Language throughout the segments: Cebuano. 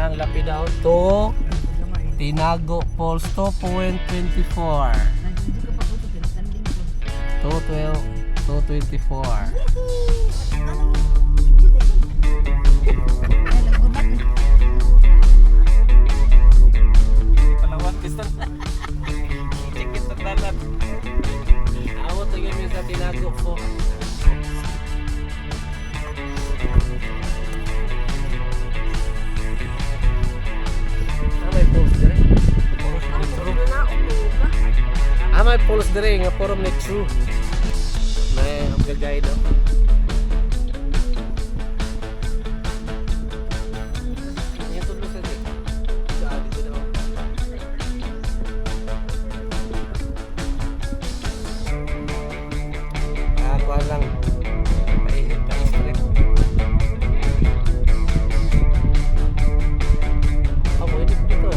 lang lapid daw to Tinago Falls, 2.24. 2.12, 2.24. Palawan gusto. Chicken sa dalat. Awat tingin mi sa Tinago Falls. Ah, may falls dire. Puro ni true. Ah, may falls dire nga puro ni true. May ang gagay daw. Yung tudlo sa di. Sa dito daw. Ah, kuha lang. Pa-strip. Ah, pwede po dito.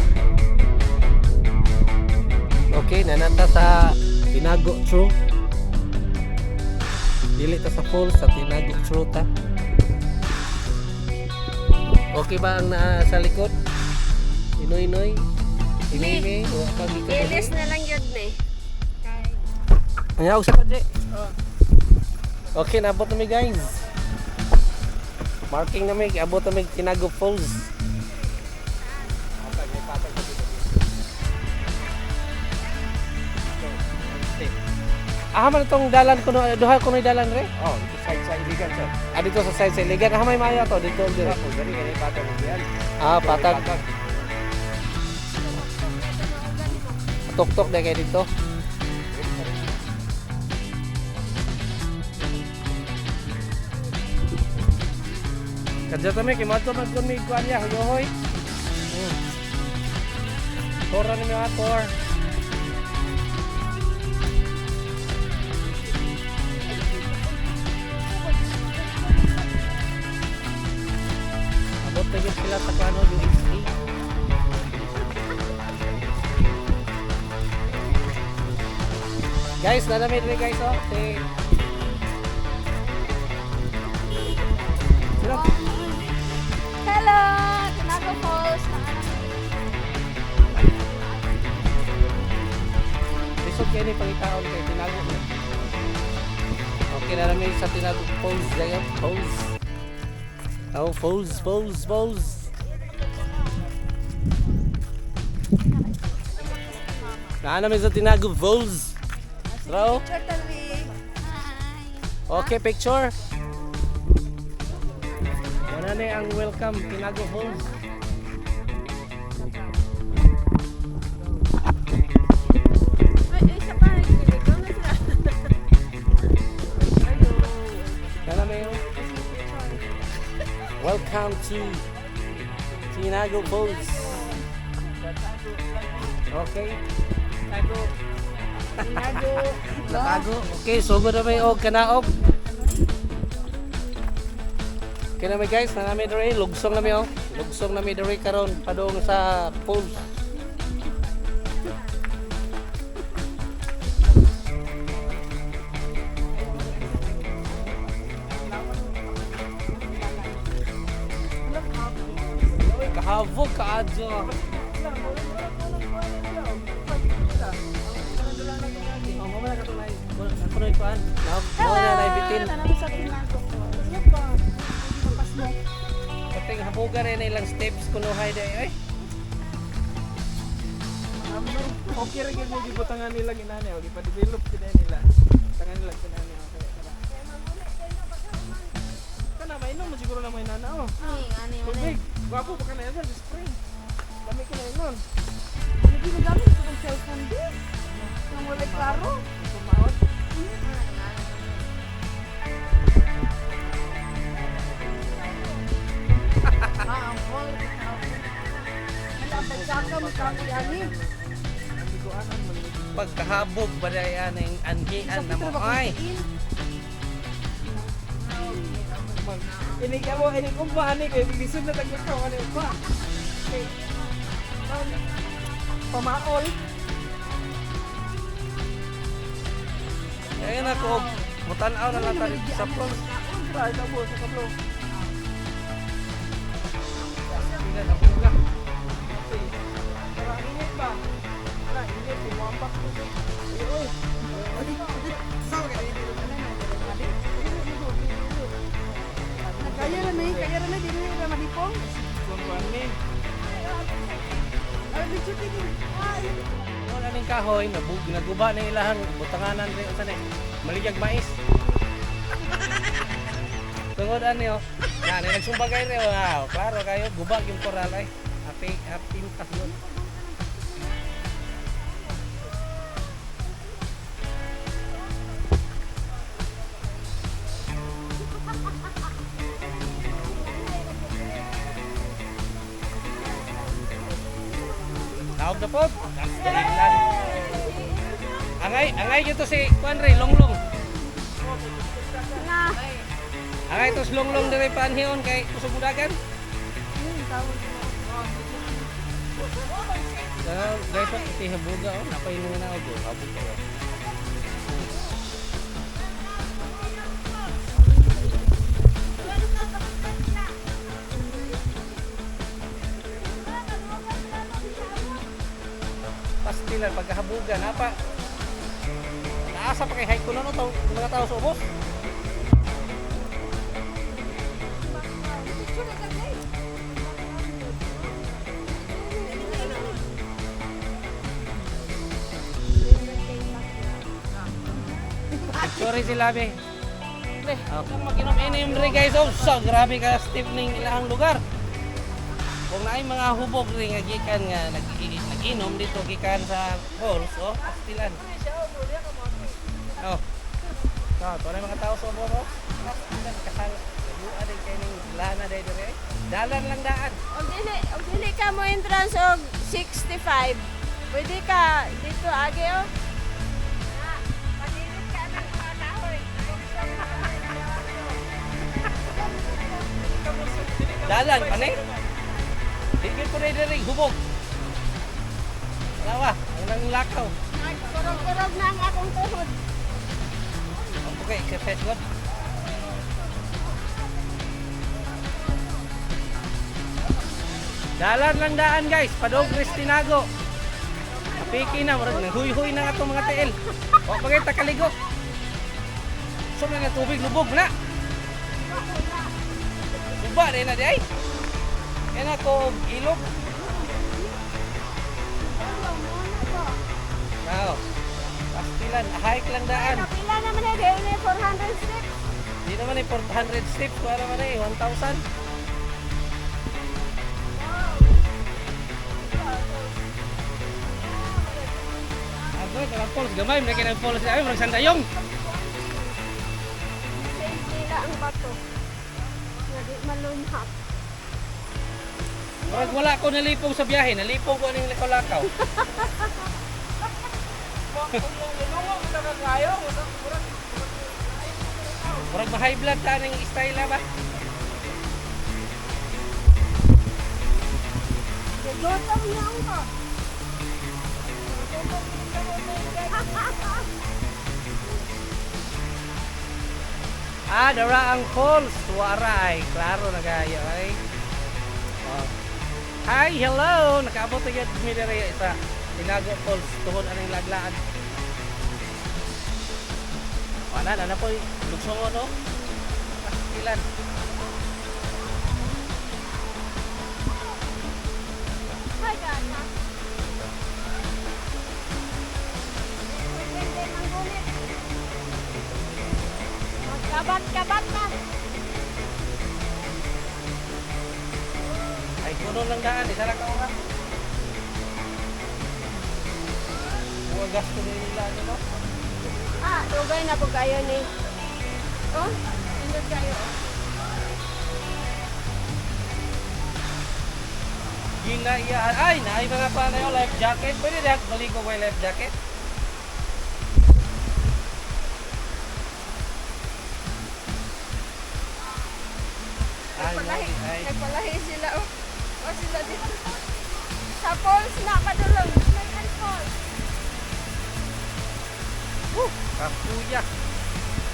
Okay, nanata sa Tinago True. Dili ta sa falls, sa Tinago True ta. Okay ba ang naa sa likod? Inoy-inoy? Inoy-inoy? Wa pa gikan. Ilis na lang yun eh. Ayaw sa pa. Okay, naabot na mi, guys. Marking na mi, abot na mi Tinago Falls. Ah, man itong dalan ko no, duha ko dalan re. Oh, ito side sa Iligan, sir. Ah, dito sa side sa Iligan. Ah, may maya to dito dire. Ako, dali kani patag og diyan. Ah, patag. Tok-tok na kayo dito. Kadya kami, kay Mato man kun may kuan ya, hoy. Tora ni mga tor. Abot na yun sila sa kano, UXA. Guys, nalamig rin guys, oh. Si... Sino? Hello! Tinago Falls. Lisod kayo ni pangitaon kay Tinago. No? Okay na namin sa Tinago Falls. Dayo, Falls. Oh, Falls, Falls, Falls. Naa namin sa Tinago Falls. Bro. Picture talwi. Okay, picture. Wala na ang welcome Tinago Falls. Ay, ay, siya pa. Nagkiligaw na sila. Kala may oh. Welcome to Tinago Falls. Okay. Tinago. Natago. Okay, sugod na may og kanaog. Okay na may guys, na nami diri, lugsong na mi oh. Lugsong na mi diri karon padung sa falls. Kahabog kaadyo. Oh, mo na katunay. Ako na ikuan. Mo na naibitin. Nanami sa Tinago Falls. Kating habugan na ilang steps kunuhay day ay. Okay ra gyud yung gibutangan nila ginani, og ipa-develop gid nila. Tangan nila ginani okay. Kana mainom mo siguro na may nana oh. Ay, ano yun eh. Tubig. Gwapo pa kana sir sa spring. Lami ka na inon. Hindi ginagamit ko ng cellphone din. Nang walay klaro. Pumaot. Ah, ang hall. Ang pagsaka mo kami ani. Pagkahabog ba day aning anhian na mo ay. Inig amo inig umba ani kay lisod na taglakaw ani umba. Kay pamaol. Ayun ako mutan-aw na lang ta dito sa falls. Ay, tabo sa kablo. Kaya ra ni, kaya ra ni dili ra mahipong. Kung ni. Ay, picture din. Wala ning kahoy, nabug, naguba na ilahang butanganan rin sa ni. Maligag mais. Tungod ani oh. Na, na nagsumbagay rin. Wow, klaro kayo guba yung koral ay. Api apin tas. Tawag na po. Kastilan. Angay, angay gito si Kuan Ray, Longlong. Na. Angay to si Longlong dire panhion kay kusog dagan. So, guys, what iti habuga oh, napay mga naog oh, habog kayo. Pastilan pagkahabuga napa. Naasa pa kay high kuno no to mga tao sa ubos. Picture na kay. Sorry sila be. Be, kung mag-inom-inom rin guys, oh, so grabe ka stiff ning ilahang lugar. Kung naay mga hubog rin nga gikan nga nag nag-inom dito gikan sa falls, oh, pastilan. Oh. So, to na mga tao sa ubos, oh. Pastilan kasal. Lagua din kay ning lana day dire. Eh. Dalan lang daan. Og dili ka mo entrance og 65. Pwede ka dito agi oh. Na, panilit ka ng mga kahoy. Dalan pa ni. Di gyud ko na dire hubog. Wala ang nang lakaw. Nagkurog-kurog na ang akong tuhod. Okay, exercise god. Dalan lang daan guys, padong Cristinago. Kapiki na, murag naghuy-huy na nga itong mga tiil. O pagay takaligo. So na tubig lubog na. Uba rin na di ay. Yan ako og ilog. Now, pastilan, hike lang daan. Kapila naman eh, dili na 400 steps. Di naman eh, 400 steps, wala naman eh, 1,000. Agoy, tarang falls, gamay, may kinag falls na, ay, murag sandayong. Save nila ang bato. Nga di malumhap. Murag wala ko nalipong sa biyahe, nalipong ko aning lakaw-lakaw. Kung na kakayo, murag Murag ma-high blood ta ning style ba? Gutom na ako. Ah, dara ang falls, wara ay, klaro na kayo ay. Oh. Hi, hello! Nakaabot na yun mi diri sa Tinago Falls, tuhod aning laglaan. Wala na na po, lugsongon no? Pastilan. Hi, gana. Pwede manggulit. Magkabat-kabat na. Ay, kuno lang daan, isa lang ka oras. Huwag gasto nila, ano no? Ah, dugay na po kayo ni. Oh, pindot kayo. Oh. Ginaiyahan. Ay, naay mga pa na yung life jacket. Pwede na maligo ko yung life jacket. Ay, Nagpalahi, ay. nagpalahi sila. Oh, oh sila dito. Sa falls na padulong. May ang falls. Woo! Kapuya.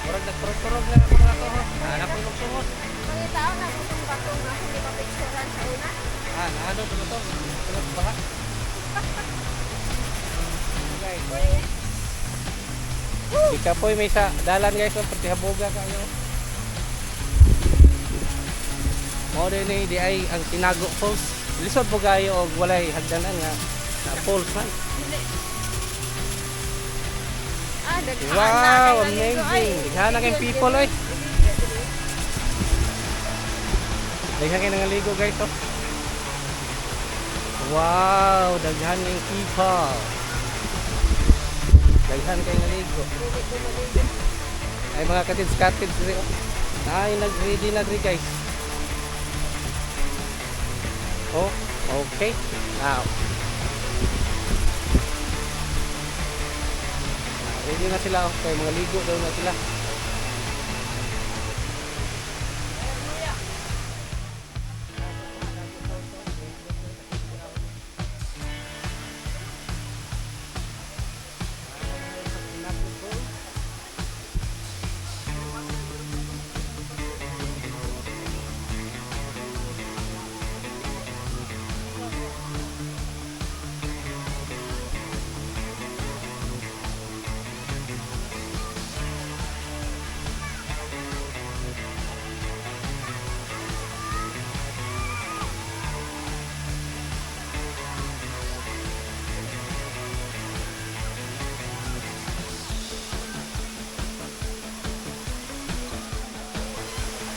Murag nagturog-turog na ako mga toho. Hanap ko yung sungot. Mga tao na gustong bato nga hindi pa picturean sa una. Ah, naano ko to? Tulog baha. Guys. Ikapoy may sa dalan guys, oh, pati haboga kayo. Mao din ni di ay ang Tinago Falls. Lisod po kayo og walay hagdanan nga na falls man. Ah, daghan na Wow, kay naligo, ay. amazing. Daghan na kayong people oy. Daghan kay nangaligo guys oh. Wow, daghan kayong people. Daghan kay naligo. Ay mga cottage cottage diri oh. Ay nag-ready na diri guys. Oh, okay. Now. Ready na sila oh. Kay mga ligo daw na sila.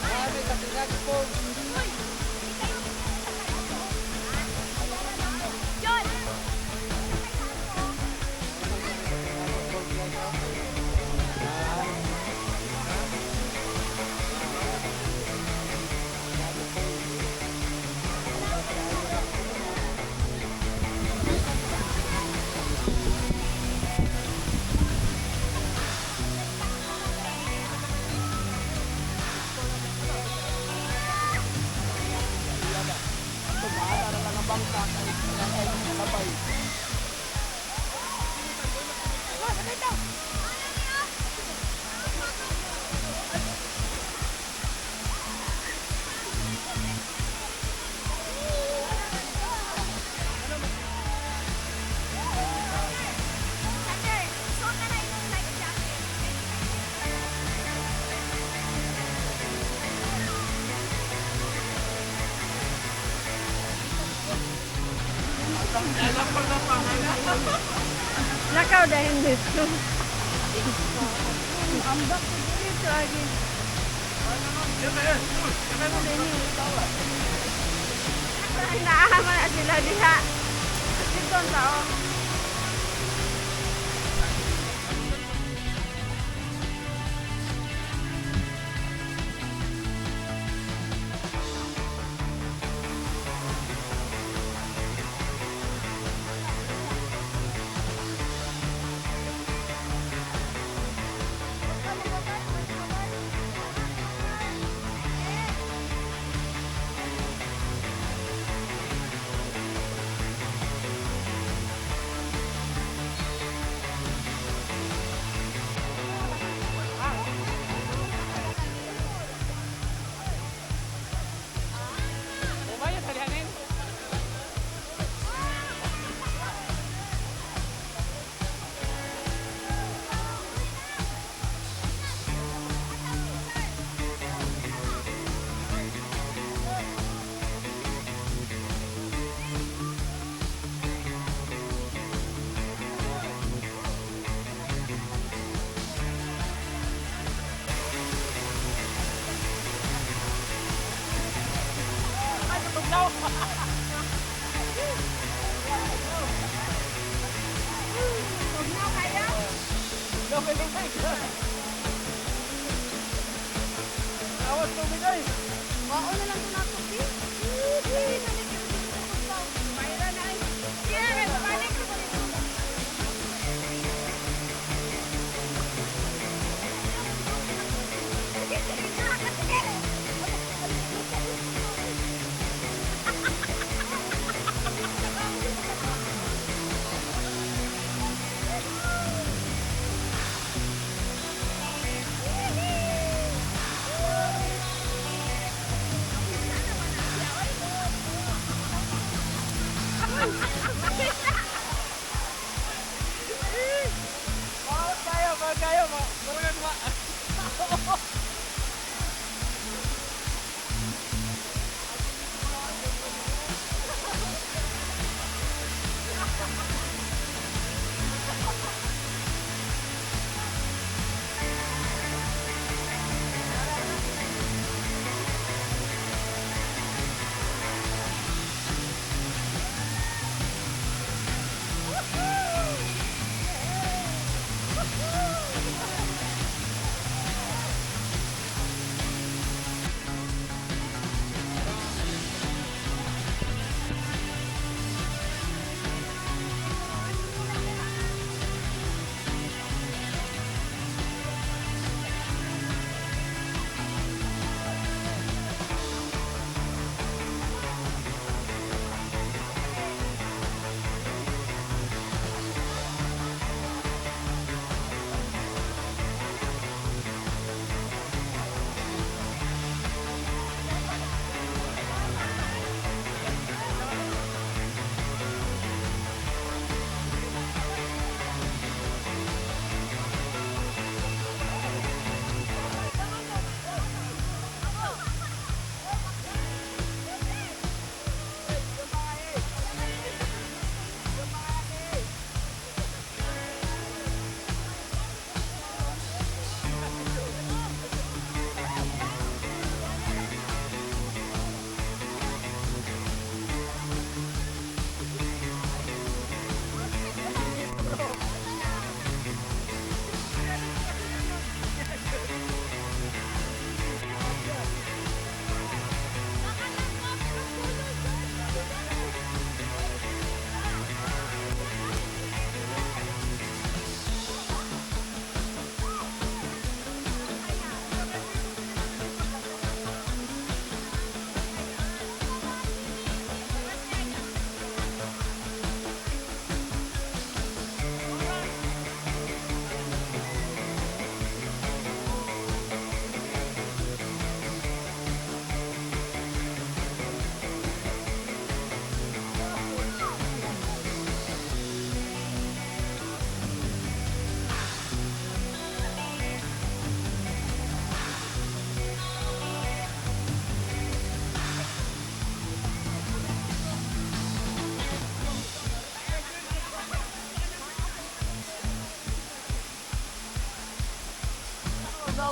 Grabe sa Tinago Falls. Lakaw dahil dito. Ambak ko dito agi. Naahama na sila diha. Dito ang tao. Umaya sa lihanin. Awas tubig ay. Mao na lang ito nato, eh. Mayra na ay. Kaya nga, balik ko dito. Bawal kayo, bawal kayo. Marangan ba?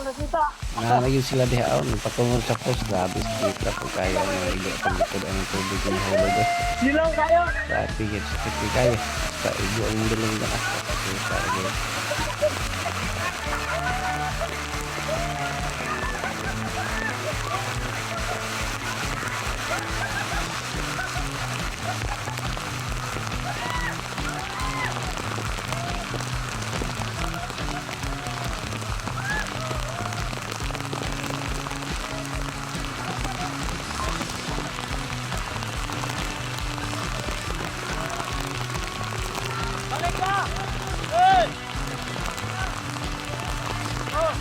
Na yun sila diha oh, nagpatungo sa post, grabe sakit po kayo ang igo ang likod ang tubig ng hulog eh. Silaw kayo. Grabe yun, sakit di kayo. Sa igo ang dulong na sa Balik ka. Hey! Oh.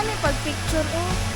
Ano pag picture oh.